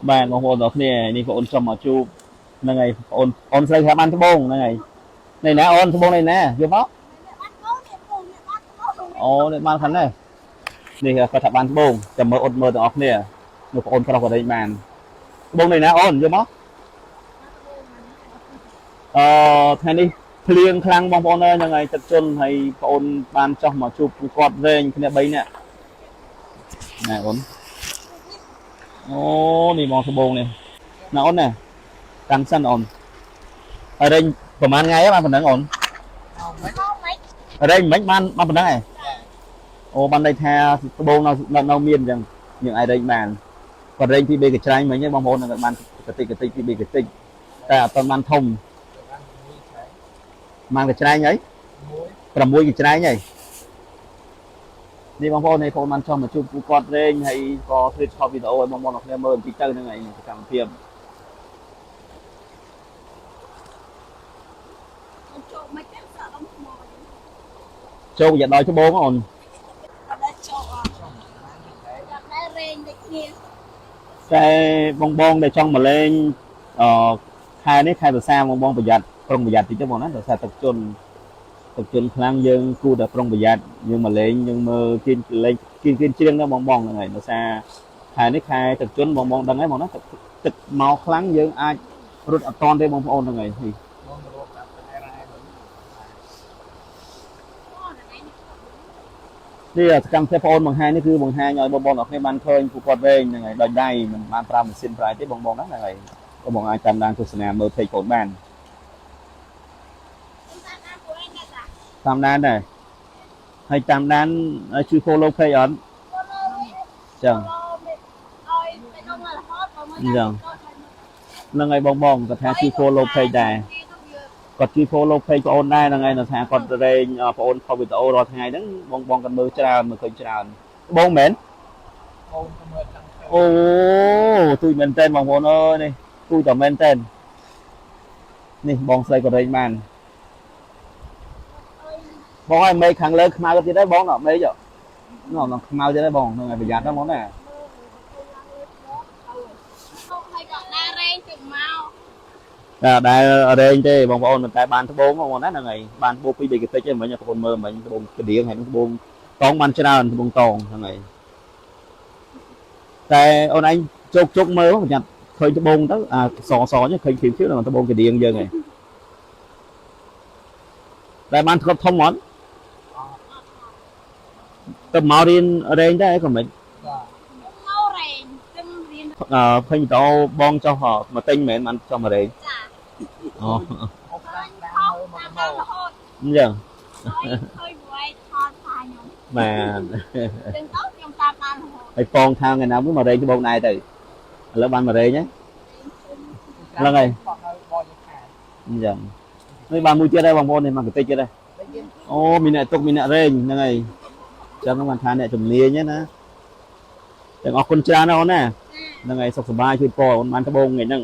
បាទបងប្អូនទាំងគ្នានេះបងអូនចុះមកជួបហ្នឹងហើយបងអូនអូនស្រីថាបានត្បូងហ្នឹងហើយនេះណាអូនត្បូងនេះណាយកមកអូនេះបានខាងនេះនេះគាត់ថាបានត្បូងចាំមើលអត់មើលទាំងអស់គ្នានោះបងអូនប្រុសក៏ដេញបានត្បូងនេះណាអូនយកមកអឺថ្ងៃនេះភ្លៀងខ្លាំងបងប្អូនអើយហ្នឹងហើយទឹកជន់ហើយបងអូនបានចុះមកជួបពួកគាត់វែងគ្នា3នាក់ណែអូនអូនេះបងត្បូងនេះណាអូនណាកាន់សិនអូនហើយរែងប្រហែលថ្ងៃបានប៉ុណ្ណឹងអូន រែងមិនបានបានប៉ុណ្ណឹងឯងអូបានន័យថាត្បូងនៅនៅមានអញ្ចឹងយើងអាចរែងបានគាត់រែងពីបេកច្រាញ់មិញបងប្អូននឹងបានកតិកតិពីបេកតិចតែអត់ទាន់បានធំបានកច្រាញ់ហើយ6កច្រាញ់ហើយនេះបងប្អូននេះបងបានចុះមកជួបពួកគាត់រែងហើយក៏ធ្វើថតវីដេអូឲ្យបងប្អូនអរគ្នាមើលបន្តិចទៅហ្នឹងឯងសកម្មភាព ចូលមិនទេសក់ដុំថ្ម ចូលយ៉ាដល់ត្បូងអូន អត់ដែរចូលអត់អត់ដែររែងដូចគ្នា តែបងបងដែលចង់មកលេងអឺខែនេះខែប្រសាបងបងប្រយ័ត្នប្រុងប្រយ័ត្នតិចទៅបងណាដោយសារទឹកជន់ទឹកជន់ខ្លាំងយើងគួរតែប្រុងប្រយ័ត្នយើងមកលេងយើងមើលគៀនលេងគៀនគៀនជ្រៀងទៅបងបងហ្នឹងហើយដោយសារខែនេះខែទឹកជន់បងបងដឹងហើយបងណាទឹកទឹកមកខ្លាំងយើងអាចរត់អត់តាន់ទេបងប្អូនហ្នឹងហើយនេះនេះសកម្មភាពបងប្អូនបង្ហាញនេះគឺបង្ហាញឲ្យបងប្អូនអរគ្នាបានឃើញពួកគាត់វែងហ្នឹងហើយដោយដៃមិនបានប្រើម៉ាស៊ីនប្រើអីទេបងបងហ្នឹងហើយបងបងអាចតាមដានទស្សនាមើល page បងបាន តាមដានពួកឯងដែរតា តាមដានដែរហើយតាមដានជួយ follow page អត់ follow វិញ ចឹង follow ឲ្យទៅដល់រហូតបើមើល ហ្នឹងហើយបងបងគាត់ថាជួយ follow page ដែរគាត់ជួយ follow page បងអូនដែរហ្នឹងហើយនៅថាគាត់រែងបងអូនផុសវីដេអូរាល់ថ្ងៃហ្នឹងបងបងគាត់មើលច្រើនមើលឃើញច្រើនបងមែន បងទៅមើលចង់ អូទូចមែនតើបងប្អូនអើយនេះទូចតែមែនតើនេះបងស្រីក៏រែងបានបងឲ្យមេឃខាងលើខ្មៅទៀតដែរបងណ៎មេឃណ៎ណ៎ខ្មៅទៀតដែរបងហ្នឹងហើយប្រយ័ត្នណាបងណា ហើយក៏ដែររែងទៅមក តែអត់ដែលរែងទេបងប្អូនតែបានត្បូងបងប្អូនណាហ្នឹងហើយបានត្បូងពីរបីកតិចឯងមិញបងប្អូនមើលមិញត្បូងកដៀងហើយនឹងត្បូងតងបានច្រើនត្បូងតងហ្នឹងហើយតែអូនឯងជោគជោគមើលប្រញាប់ឃើញត្បូងទៅអាសសនេះឃើញខៀវខៀវហ្នឹងត្បូងកដៀងយើងឯងតែបានធ្លាប់ធំអត់ទៅមករៀនរែងដែរក៏មិន បាទ មករែងទៅរៀន អឺឃើញវីដេអូបងចុះមកទិញមែនបានចុះមករែង ចា អូ អូ ឃើញ តាម ខុស មើលមក តាម មក រហូត អញ្ចឹង ហើយឃើញពួកឯងថតផ្សាយខ្ញុំ បាទ ចឹងទៅខ្ញុំតាមដានរហូត ហើយពងថាថ្ងៃណាមួយមករែងត្បូងដែរទៅឥឡូវបានមករែងហើយ ហ្នឹងហើយ បោះឲ្យបោះយកខា អញ្ចឹងនេះបានមួយទៀតហើយបងប្អូននេះមកបន្តិចទៀតហើយអូមានអ្នកទុកមានអ្នករែងហ្នឹងហើយអញ្ចឹងបានថាអ្នកជំនាញហ្នឹងណាទាំងអរគុណច្រើនណាស់អូនណាហ្នឹងហើយសុខសប្បាយជួយពរអូនបានត្បូងថ្ងៃហ្នឹង